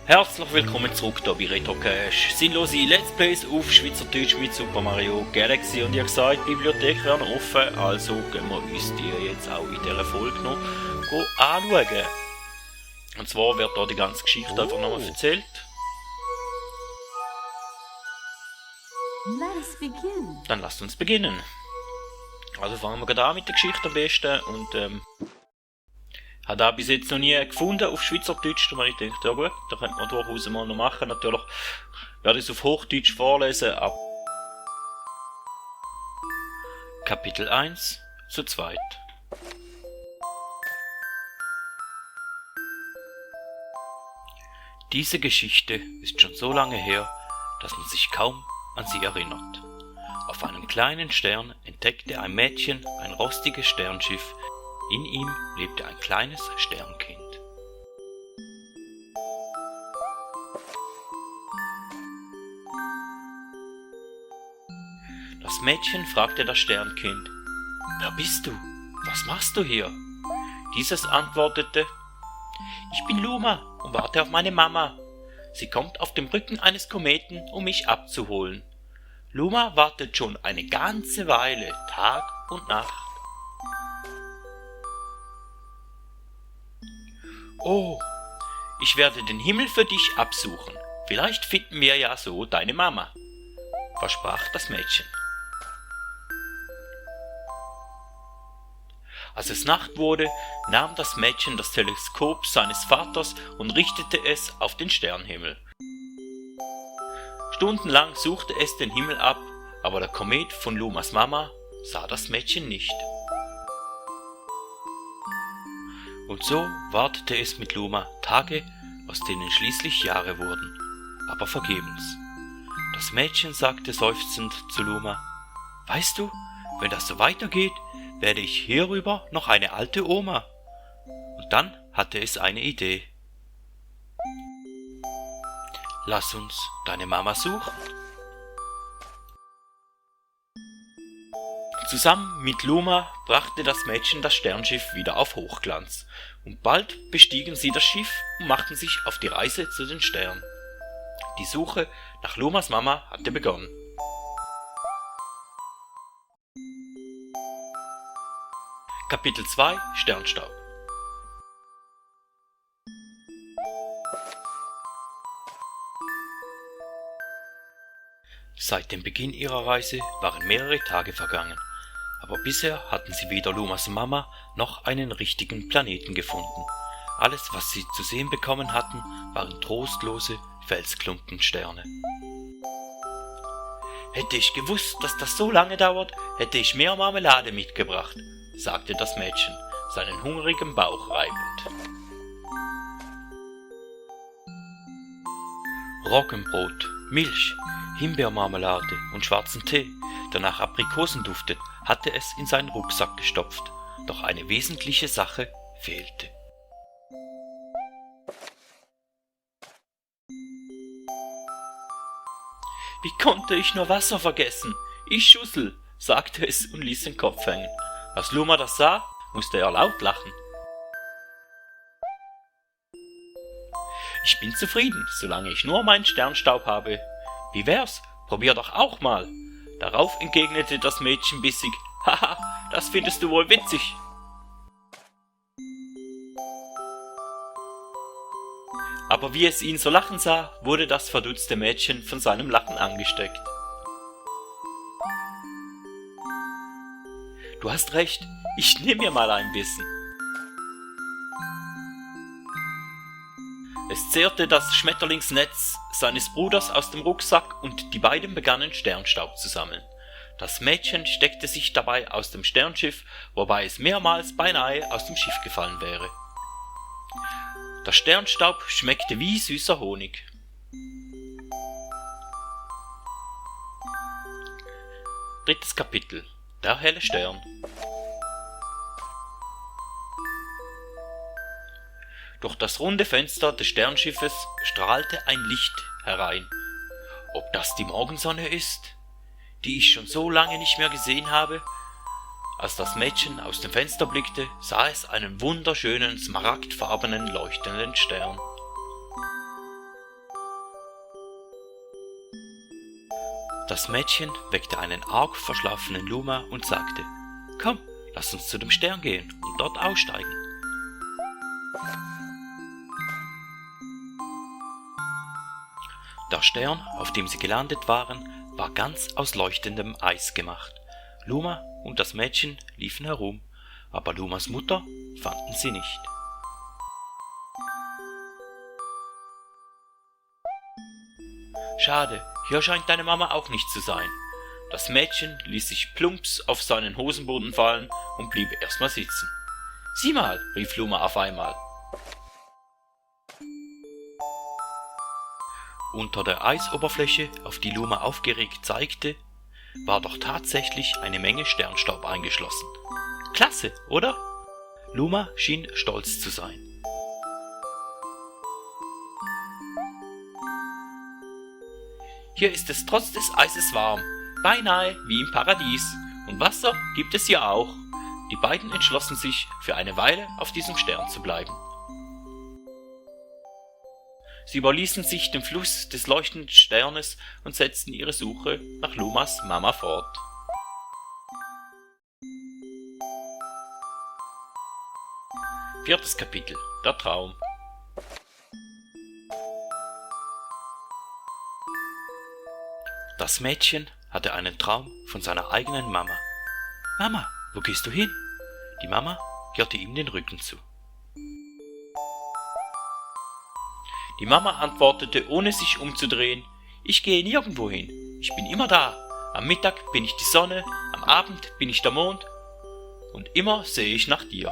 Herzlich willkommen zurück hier bei RetroCache. Sinnlose Let's Plays auf Schweizerdeutsch mit Super Mario Galaxy. Und ich habe gesagt, die Bibliothek wäre noch offen, also gehen wir uns die jetzt auch in dieser Folge noch anschauen. Und zwar wird hier die ganze Geschichte einfach nochmal erzählt. Dann lasst uns beginnen. Also fangen wir gerade an mit der Geschichte am besten und habe da bis jetzt noch nie gefunden auf Schweizerdeutsch, da habe ich gedacht, ja gut, da könnte man durchaus mal noch machen. Natürlich werde ich es auf Hochdeutsch vorlesen, ab Kapitel 1 zu 2. Diese Geschichte ist schon so lange her, dass man sich kaum an sie erinnert. Auf einem kleinen Stern entdeckte ein Mädchen ein rostiges Sternschiff. In ihm lebte ein kleines Sternkind. Das Mädchen fragte das Sternkind: »Wer bist du? Was machst du hier?« Dieses antwortete: »Ich bin Luma und warte auf meine Mama. Sie kommt auf dem Rücken eines Kometen, um mich abzuholen. Luma wartet schon eine ganze Weile, Tag und Nacht.« »Oh, ich werde den Himmel für dich absuchen. Vielleicht finden wir ja so deine Mama«, versprach das Mädchen. Als es Nacht wurde, nahm das Mädchen das Teleskop seines Vaters und richtete es auf den Sternenhimmel. Stundenlang suchte es den Himmel ab, aber der Komet von Lumas Mama sah das Mädchen nicht. Und so wartete es mit Luma Tage, aus denen schließlich Jahre wurden, aber vergebens. Das Mädchen sagte seufzend zu Luma: »Weißt du, wenn das so weitergeht, werde ich hierüber noch eine alte Oma.« Und dann hatte es eine Idee. »Lass uns deine Mama suchen.« Zusammen mit Luma brachte das Mädchen das Sternschiff wieder auf Hochglanz, und bald bestiegen sie das Schiff und machten sich auf die Reise zu den Sternen. Die Suche nach Lumas Mama hatte begonnen. Kapitel 2 – Sternstaub. Seit dem Beginn ihrer Reise waren mehrere Tage vergangen, aber bisher hatten sie weder Lumas Mama noch einen richtigen Planeten gefunden. Alles, was sie zu sehen bekommen hatten, waren trostlose Felsklumpensterne. »Hätte ich gewusst, dass das so lange dauert, hätte ich mehr Marmelade mitgebracht«, sagte das Mädchen, seinen hungrigen Bauch reibend. Roggenbrot, Milch, Himbeermarmelade und schwarzen Tee, der nach Aprikosen duftet, hatte es in seinen Rucksack gestopft, doch eine wesentliche Sache fehlte. »Wie konnte ich nur Wasser vergessen? Ich Schussel«, sagte es und ließ den Kopf hängen. Als Luma das sah, musste er laut lachen. »Ich bin zufrieden, solange ich nur meinen Sternstaub habe. Wie wär's? Probier doch auch mal.« Darauf entgegnete das Mädchen bissig: »Haha, das findest du wohl witzig.« Aber wie es ihn so lachen sah, wurde das verdutzte Mädchen von seinem Lachen angesteckt. »Du hast recht, ich nehm mir mal ein Bissen.« Es zehrte das Schmetterlingsnetz seines Bruders aus dem Rucksack und die beiden begannen Sternstaub zu sammeln. Das Mädchen steckte sich dabei aus dem Sternschiff, wobei es mehrmals beinahe aus dem Schiff gefallen wäre. Der Sternstaub schmeckte wie süßer Honig. Drittes Kapitel: Der helle Stern. Durch das runde Fenster des Sternschiffes strahlte ein Licht herein. Ob das die Morgensonne ist, die ich schon so lange nicht mehr gesehen habe? Als das Mädchen aus dem Fenster blickte, sah es einen wunderschönen, smaragdfarbenen, leuchtenden Stern. Das Mädchen weckte einen arg verschlafenen Luma und sagte: »Komm, lass uns zu dem Stern gehen und dort aussteigen.« Der Stern, auf dem sie gelandet waren, war ganz aus leuchtendem Eis gemacht. Luma und das Mädchen liefen herum, aber Lumas Mutter fanden sie nicht. »Schade, hier scheint deine Mama auch nicht zu sein.« Das Mädchen ließ sich plumps auf seinen Hosenboden fallen und blieb erstmal sitzen. »Sieh mal«, rief Luma auf einmal. Unter der Eisoberfläche, auf die Luma aufgeregt zeigte, war doch tatsächlich eine Menge Sternstaub eingeschlossen. »Klasse, oder?« Luma schien stolz zu sein. »Hier ist es trotz des Eises warm, beinahe wie im Paradies, und Wasser gibt es hier auch.« Die beiden entschlossen sich, für eine Weile auf diesem Stern zu bleiben. Sie überließen sich dem Fluss des leuchtenden Sternes und setzten ihre Suche nach Lumas Mama fort. Viertes Kapitel: Der Traum. Das Mädchen hatte einen Traum von seiner eigenen Mama. »Mama, wo gehst du hin?« Die Mama kehrte ihm den Rücken zu. Die Mama antwortete, ohne sich umzudrehen: »Ich gehe nirgendwo hin. Ich bin immer da. Am Mittag bin ich die Sonne, am Abend bin ich der Mond und immer sehe ich nach dir.«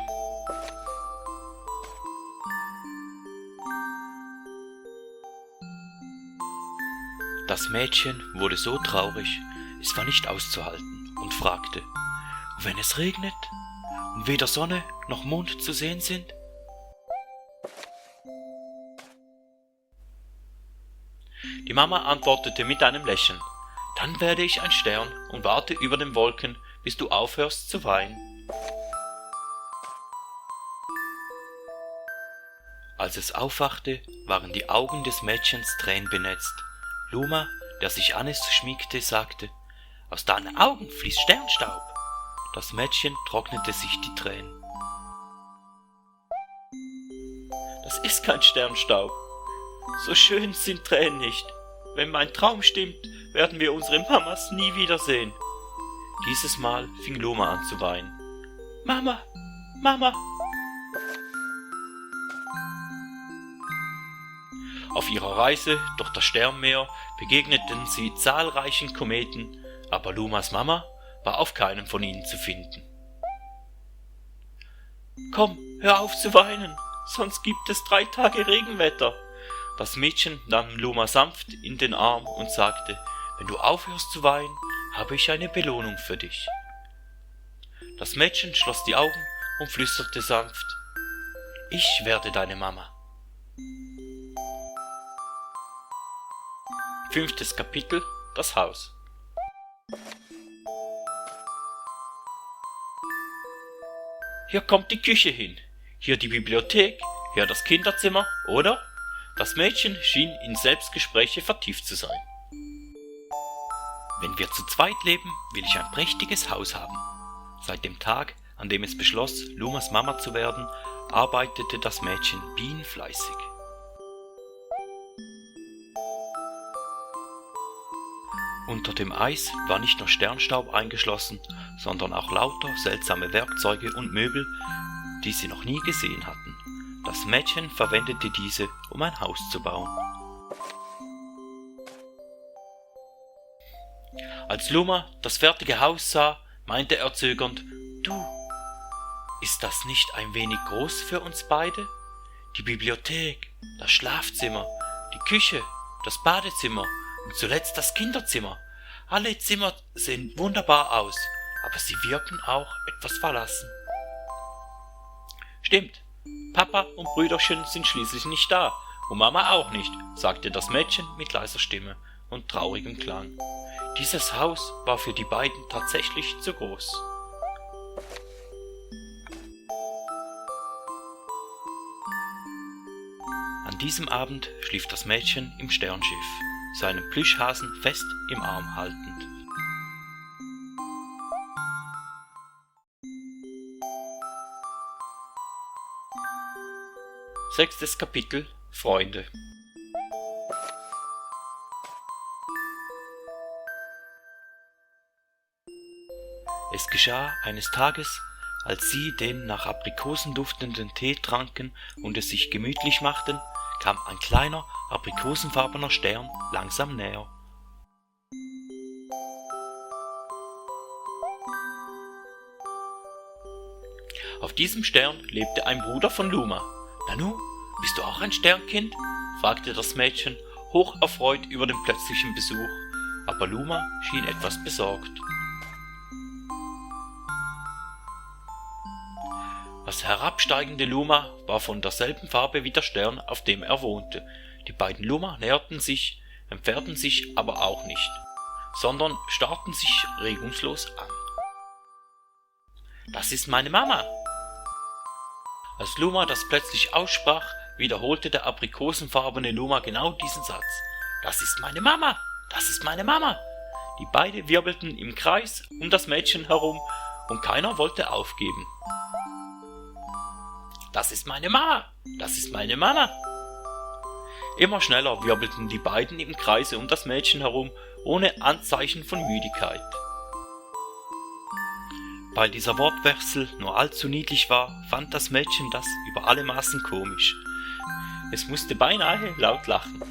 Das Mädchen wurde so traurig, es war nicht auszuhalten, und fragte: »Und wenn es regnet und weder Sonne noch Mond zu sehen sind?« Die Mama antwortete mit einem Lächeln: »Dann werde ich ein Stern und warte über den Wolken, bis du aufhörst zu weinen.« Als es aufwachte, waren die Augen des Mädchens tränenbenetzt. Luma, der sich an es schmiegte, sagte: »Aus deinen Augen fließt Sternstaub.« Das Mädchen trocknete sich die Tränen. »Das ist kein Sternstaub. So schön sind Tränen nicht. Wenn mein Traum stimmt, werden wir unsere Mamas nie wiedersehen.« Dieses Mal fing Luma an zu weinen. »Mama, Mama!« Auf ihrer Reise durch das Sternmeer begegneten sie zahlreichen Kometen, aber Lumas Mama war auf keinem von ihnen zu finden. »Komm, hör auf zu weinen, sonst gibt es 3 Tage Regenwetter.« Das Mädchen nahm Luma sanft in den Arm und sagte: »Wenn du aufhörst zu weinen, habe ich eine Belohnung für dich.« Das Mädchen schloss die Augen und flüsterte sanft: »Ich werde deine Mama.« 5. Kapitel: Das Haus. »Hier kommt die Küche hin, hier die Bibliothek, hier das Kinderzimmer, oder?« Das Mädchen schien in Selbstgespräche vertieft zu sein. »Wenn wir zu zweit leben, will ich ein prächtiges Haus haben.« Seit dem Tag, an dem es beschloss, Lumas Mama zu werden, arbeitete das Mädchen bienenfleißig. Unter dem Eis war nicht nur Sternstaub eingeschlossen, sondern auch lauter seltsame Werkzeuge und Möbel, die sie noch nie gesehen hatten. Das Mädchen verwendete diese, um ein Haus zu bauen. Als Luma das fertige Haus sah, meinte er zögernd: »Du, ist das nicht ein wenig groß für uns beide? Die Bibliothek, das Schlafzimmer, die Küche, das Badezimmer und zuletzt das Kinderzimmer. Alle Zimmer sehen wunderbar aus, aber sie wirken auch etwas verlassen.« »Stimmt, Papa und Brüderchen sind schließlich nicht da und Mama auch nicht«, sagte das Mädchen mit leiser Stimme und traurigem Klang. Dieses Haus war für die beiden tatsächlich zu groß. An diesem Abend schlief das Mädchen im Sternschiff. seinen Plüschhasen fest im Arm haltend. Sechstes Kapitel: Freunde. Es geschah eines Tages, als sie den nach Aprikosen duftenden Tee tranken und es sich gemütlich machten, kam ein kleiner, aprikosenfarbener Stern langsam näher. Auf diesem Stern lebte ein Bruder von Luma. »Nanu, bist du auch ein Sternkind?« fragte das Mädchen, hoch erfreut über den plötzlichen Besuch, aber Luma schien etwas besorgt. Das herabsteigende Luma war von derselben Farbe wie der Stern, auf dem er wohnte. Die beiden Luma näherten sich, entfernten sich aber auch nicht, sondern starrten sich regungslos an. »Das ist meine Mama!« Als Luma das plötzlich aussprach, wiederholte der aprikosenfarbene Luma genau diesen Satz. »Das ist meine Mama! Das ist meine Mama!« Die beiden wirbelten im Kreis um das Mädchen herum und keiner wollte aufgeben. »Das ist meine Mama! Das ist meine Mama!« Immer schneller wirbelten die beiden im Kreise um das Mädchen herum, ohne Anzeichen von Müdigkeit. Weil dieser Wortwechsel nur allzu niedlich war, fand das Mädchen das über alle Maßen komisch. Es musste beinahe laut lachen.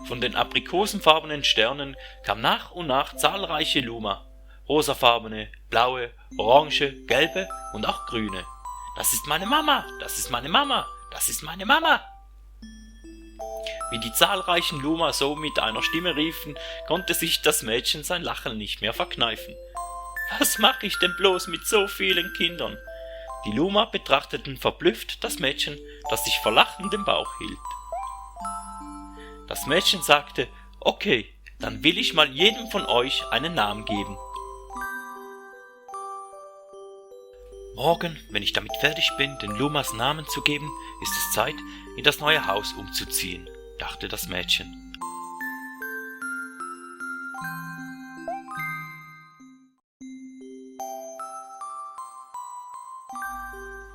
Von den aprikosenfarbenen Sternen kam nach und nach zahlreiche Luma. Rosafarbene, blaue, orange, gelbe und auch grüne. »Das ist meine Mama! Das ist meine Mama! Das ist meine Mama!« Wie die zahlreichen Luma so mit einer Stimme riefen, konnte sich das Mädchen sein Lachen nicht mehr verkneifen. »Was mache ich denn bloß mit so vielen Kindern?« Die Luma betrachteten verblüfft das Mädchen, das sich vor Lachen den Bauch hielt. Das Mädchen sagte, »Okay, dann will ich mal jedem von euch einen Namen geben. Morgen, wenn ich damit fertig bin, den Lumas Namen zu geben, ist es Zeit, in das neue Haus umzuziehen«, dachte das Mädchen.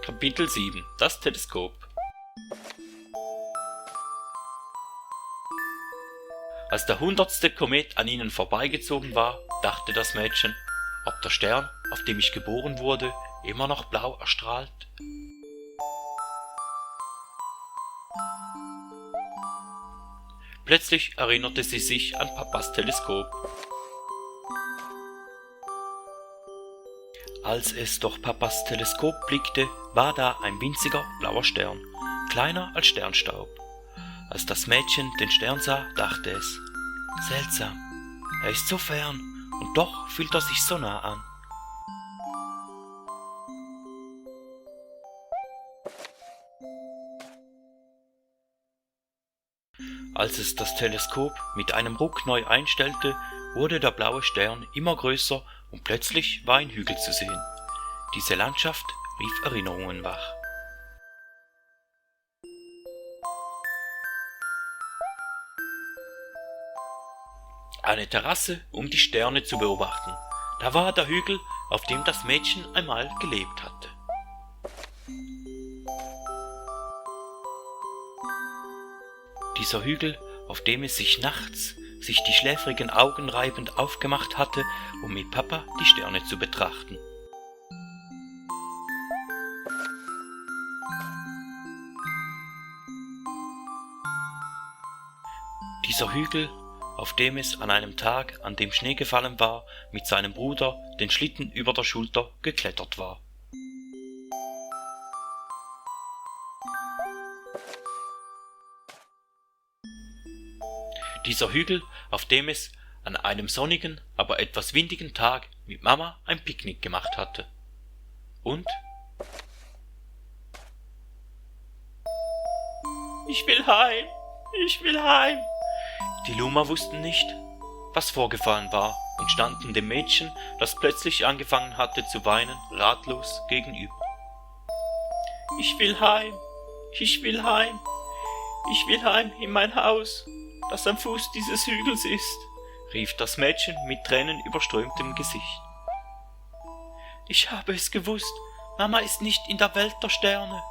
Kapitel 7: Das Teleskop. Als der 100. Komet an ihnen vorbeigezogen war, dachte das Mädchen, ob der Stern, auf dem ich geboren wurde, immer noch blau erstrahlt. Plötzlich erinnerte sie sich an Papas Teleskop. Als es durch Papas Teleskop blickte, war da ein winziger blauer Stern, kleiner als Sternstaub. Als das Mädchen den Stern sah, dachte es, seltsam, er ist so fern und doch fühlt er sich so nah an. Als es das Teleskop mit einem Ruck neu einstellte, wurde der blaue Stern immer größer und plötzlich war ein Hügel zu sehen. Diese Landschaft rief Erinnerungen wach. Eine Terrasse, um die Sterne zu beobachten. Da war der Hügel, auf dem das Mädchen einmal gelebt hatte. Dieser Hügel, auf dem es sich nachts die schläfrigen Augen reibend aufgemacht hatte, um mit Papa die Sterne zu betrachten. Dieser Hügel, auf dem es an einem Tag, an dem Schnee gefallen war, mit seinem Bruder den Schlitten über der Schulter geklettert war. Dieser Hügel, auf dem es an einem sonnigen, aber etwas windigen Tag mit Mama ein Picknick gemacht hatte. Und? »Ich will heim, ich will heim!« Die Luma wussten nicht, was vorgefallen war und standen dem Mädchen, das plötzlich angefangen hatte zu weinen, ratlos gegenüber. »Ich will heim, ich will heim! Ich will heim in mein Haus, das am Fuß dieses Hügels ist, rief das Mädchen mit tränenüberströmtem Gesicht. Ich habe es gewusst, Mama ist nicht in der Welt der Sterne,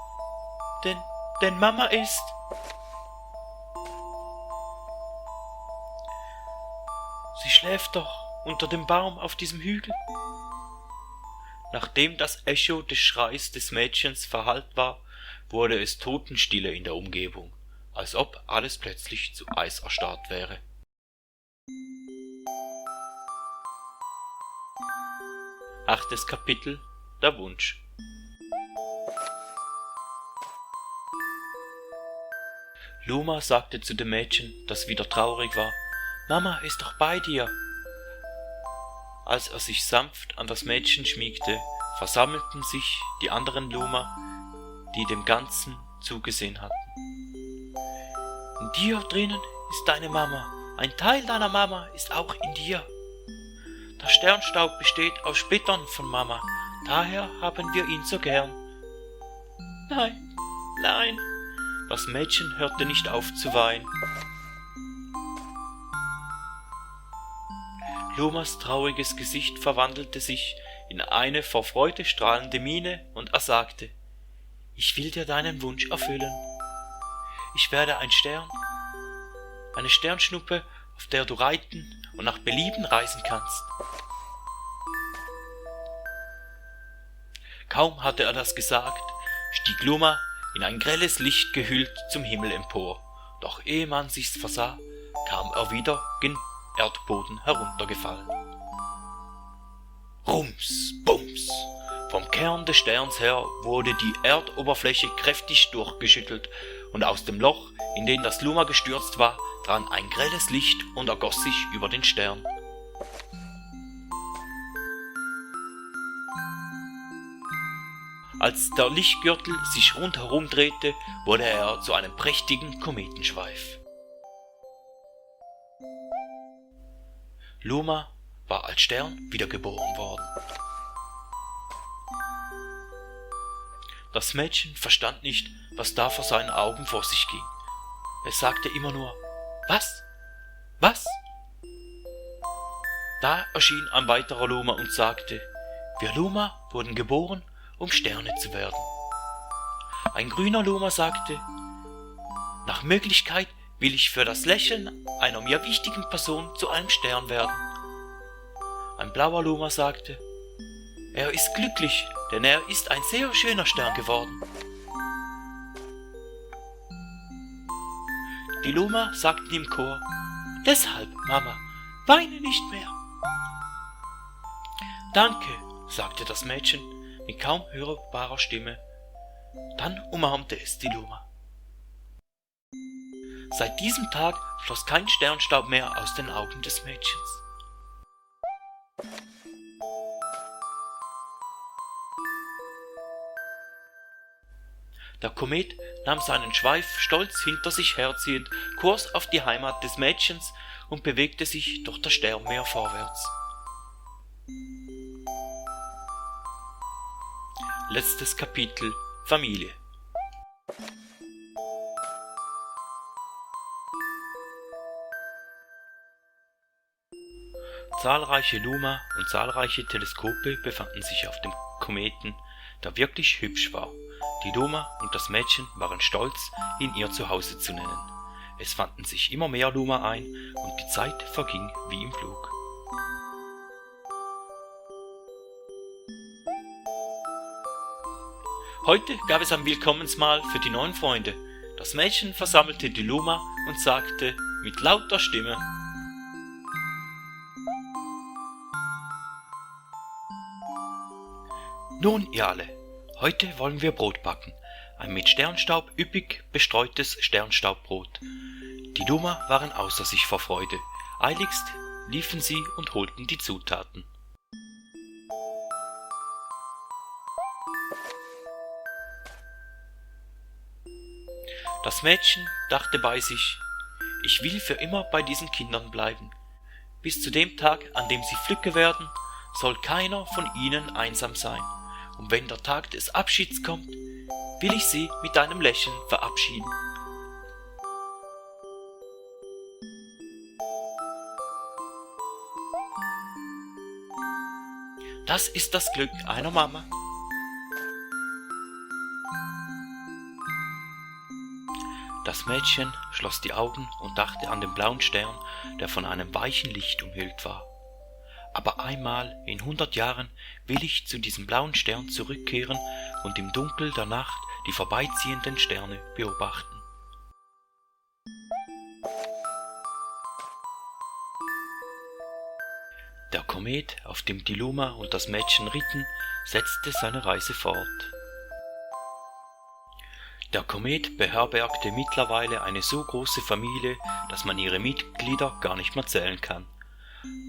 denn Mama ist... Sie schläft doch unter dem Baum auf diesem Hügel. Nachdem das Echo des Schreis des Mädchens verhallt war, wurde es Totenstille in der Umgebung, als ob alles plötzlich zu Eis erstarrt wäre. Achtes Kapitel: Der Wunsch. Luma sagte zu dem Mädchen, das wieder traurig war: »Mama ist doch bei dir.« Als er sich sanft an das Mädchen schmiegte, versammelten sich die anderen Luma, die dem Ganzen zugesehen hatten. »In dir drinnen ist deine Mama. Ein Teil deiner Mama ist auch in dir. Der Sternstaub besteht aus Splittern von Mama, daher haben wir ihn so gern.« »Nein, nein!« Das Mädchen hörte nicht auf zu weinen. Lumas trauriges Gesicht verwandelte sich in eine vor Freude strahlende Miene und er sagte: »Ich will dir deinen Wunsch erfüllen. Ich werde ein Stern, eine Sternschnuppe, auf der du reiten und nach Belieben reisen kannst.« Kaum hatte er das gesagt, stieg Luma, in ein grelles Licht gehüllt, zum Himmel empor, doch ehe man sich's versah, kam er wieder gen Erdboden heruntergefallen. Rums, bums! Vom Kern des Sterns her wurde die Erdoberfläche kräftig durchgeschüttelt, und aus dem Loch, in den das Luma gestürzt war, drang ein grelles Licht und ergoss sich über den Stern. Als der Lichtgürtel sich rundherum drehte, wurde er zu einem prächtigen Kometenschweif. Luma war als Stern wiedergeboren worden. Das Mädchen verstand nicht, was da vor seinen Augen vor sich ging. Es sagte immer nur: »Was? Was?« Da erschien ein weiterer Luma und sagte: »Wir Luma wurden geboren, um Sterne zu werden.« Ein grüner Luma sagte: »Nach Möglichkeit will ich für das Lächeln einer mir wichtigen Person zu einem Stern werden.« Ein blauer Luma sagte: »Er ist glücklich, denn er ist ein sehr schöner Stern geworden.« Die Luma sagten im Chor: »Deshalb, Mama, weine nicht mehr.« »Danke«, sagte das Mädchen mit kaum hörbarer Stimme. Dann umarmte es die Luma. Seit diesem Tag floss kein Sternstaub mehr aus den Augen des Mädchens. Der Komet nahm seinen Schweif stolz hinter sich herziehend Kurs auf die Heimat des Mädchens und bewegte sich durch das Sternmeer vorwärts. Letztes Kapitel: Familie. Zahlreiche Luma und zahlreiche Teleskope befanden sich auf dem Kometen, der wirklich hübsch war. Die Luma und das Mädchen waren stolz, ihn ihr Zuhause zu nennen. Es fanden sich immer mehr Luma ein und die Zeit verging wie im Flug. Heute gab es ein Willkommensmahl für die neuen Freunde. Das Mädchen versammelte die Luma und sagte mit lauter Stimme: »Nun, ihr alle, heute wollen wir Brot backen, ein mit Sternstaub üppig bestreutes Sternstaubbrot.« Die Luma waren außer sich vor Freude. Eiligst liefen sie und holten die Zutaten. Das Mädchen dachte bei sich: »Ich will für immer bei diesen Kindern bleiben. Bis zu dem Tag, an dem sie Flücke werden, soll keiner von ihnen einsam sein. Und wenn der Tag des Abschieds kommt, will ich sie mit einem Lächeln verabschieden.« Das ist das Glück einer Mama. Das Mädchen schloss die Augen und dachte an den blauen Stern, der von einem weichen Licht umhüllt war. Aber einmal in 100 Jahren will ich zu diesem blauen Stern zurückkehren und im Dunkel der Nacht die vorbeiziehenden Sterne beobachten. Der Komet, auf dem die Luma und das Mädchen ritten, setzte seine Reise fort. Der Komet beherbergte mittlerweile eine so große Familie, dass man ihre Mitglieder gar nicht mehr zählen kann.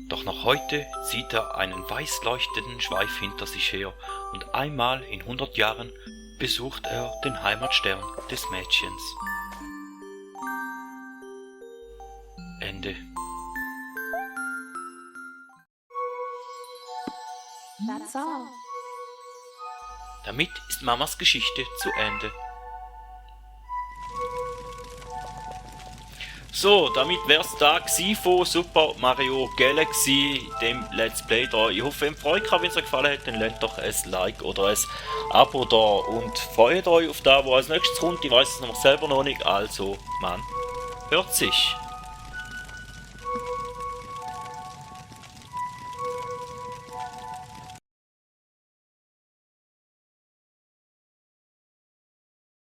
Doch noch heute zieht er einen weiß leuchtenden Schweif hinter sich her und einmal in 100 Jahren besucht er den Heimatstern des Mädchens. Ende. That's all. Damit ist Mamas Geschichte zu Ende. So, damit wär's da gsi von Super Mario Galaxy, dem Let's Play da. Ich hoffe, ihr freut euch, wenn es euch gefallen hat, dann lasst doch ein Like oder ein Abo da und freut euch auf das, was als nächstes kommt. Ich weiß es noch selber noch nicht, also man hört sich.